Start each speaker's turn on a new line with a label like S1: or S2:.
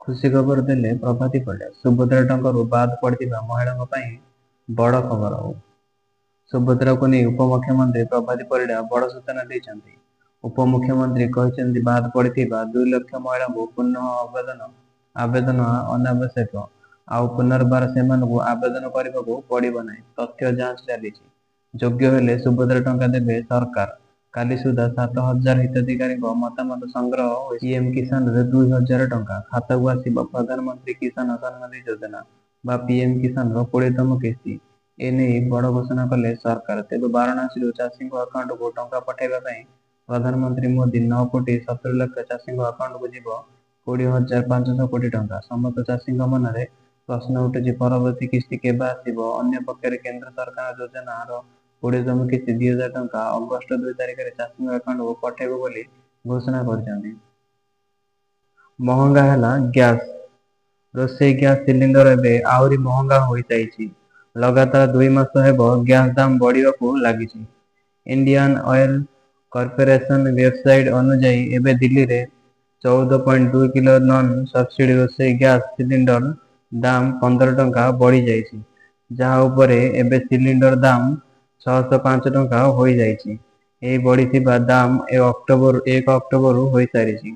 S1: ଖୁସି ଖବର ଦେଲେ ପ୍ରଭାତୀ ପରିଡ଼ା। ସୁଭଦ୍ରା ଟଙ୍କାରୁ ବାଦ୍ ପଡ଼ିଥିବା ମହିଳାଙ୍କ ପାଇଁ ବଡ଼ ଖବର। ସୁଭଦ୍ରାକୁ ନେଇ ଉପମୁଖ୍ୟମନ୍ତ୍ରୀ ପ୍ରଭାତୀ ପରିଡ଼ା ବଡ଼ ସୂଚନା ଦେଇଛନ୍ତି। ଉପମୁଖ୍ୟମନ୍ତ୍ରୀ କହିଛନ୍ତି, ବାଦ୍ ପଡ଼ିଥିବା 2 ଲକ୍ଷ ମହିଳାଙ୍କୁ ପୁନଃ ଆବେଦନ ଅନାବଶ୍ୟକ। ଆଉ ପୁନର୍ବାର ସେମାନଙ୍କୁ ଆବେଦନ କରିବାକୁ ପଡ଼ିବ ନାହିଁ। ତଥ୍ୟ ଯାଞ୍ଚ ଚାଲିଛି। ଯୋଗ୍ୟ ହେଲେ ସୁଭଦ୍ରା ଟଙ୍କା ଦେବେ ସରକାର। କାଲି ସୁଦ୍ଧା 7000 ହିତାଧିକାରୀଙ୍କ ମତାମତ ସଂଗ୍ରହ। ପିଏମ କିଷାନରେ 2000 ଟଙ୍କା ଖାତାକୁ ଆସିବ। ପ୍ରଧାନମନ୍ତ୍ରୀ କିଷାନ ସମ୍ମାନ ଯୋଜନା ବା ପିଏମ କିଷାନର 20ତମ କିସ୍ତି। ଏନେଇ ବଡ଼ ଘୋଷଣା କଲେ ସରକାର। ତେବେ ବାରାଣସୀରୁ ଚାଷୀଙ୍କ ଆକାଉଣ୍ଟକୁ ଟଙ୍କା ପଠାଇବା ପାଇଁ ପ୍ରଧାନମନ୍ତ୍ରୀ ମୋଦି 9 କୋଟି 70 ଲକ୍ଷ ଚାଷୀଙ୍କ ଆକାଉଣ୍ଟକୁ ଯିବ 20,500 କୋଟି ଟଙ୍କା। ସମସ୍ତ ଚାଷୀଙ୍କ ମନରେ ପ୍ରଶ୍ନ ଉଠୁଛି, ପରବର୍ତ୍ତୀ କିସ୍ତି କେବେ ଆସିବ? ଅନ୍ୟପକ୍ଷରେ କେନ୍ଦ୍ର ସରକାରଙ୍କ ଯୋଜନାର 20ତମ କିସ୍ତି 2000 ଟଙ୍କା ଅଗଷ୍ଟ 2 ତାରିଖରେ ଚାଷୀଙ୍କ ଆକାଉଣ୍ଟକୁ ପଠାଇବ ବୋଲି ଘୋଷଣା କରିଛନ୍ତି। ମହଙ୍ଗା ହେଲା ଗ୍ୟାସ୍। ରୋଷେଇ ଗ୍ୟାସ୍ ସିଲିଣ୍ଡର ଏବେ ଆହୁରି ମହଙ୍ଗା ହୋଇଯାଇଛି। ଲଗାତାର 2 ମାସ ହେବ ଗ୍ୟାସ୍ ଦାମ ବଢ଼ିବାକୁ ଲାଗିଛି। ଇଣ୍ଡିଆନ ଅଏଲ କର୍ପୋରେସନ ୱେବସାଇଟ ଅନୁଯାୟୀ, ଏବେ ଦିଲ୍ଲୀରେ 14.2 କିଲୋ ନନ୍ ସବସିଡି ରୋଷେଇ ଗ୍ୟାସ୍ ସିଲିଣ୍ଡର ଦାମ 15 ଟଙ୍କା ବଢ଼ିଯାଇଛି। ଯାହା ଉପରେ ଏବେ ସିଲିଣ୍ଡର ଦାମ 605 ଟଙ୍କା ହୋଇଯାଇଛି। ଏହି ବଢ଼ିଥିବା ଦାମ 1 ଅକ୍ଟୋବରରୁ ହୋଇସାରିଛି।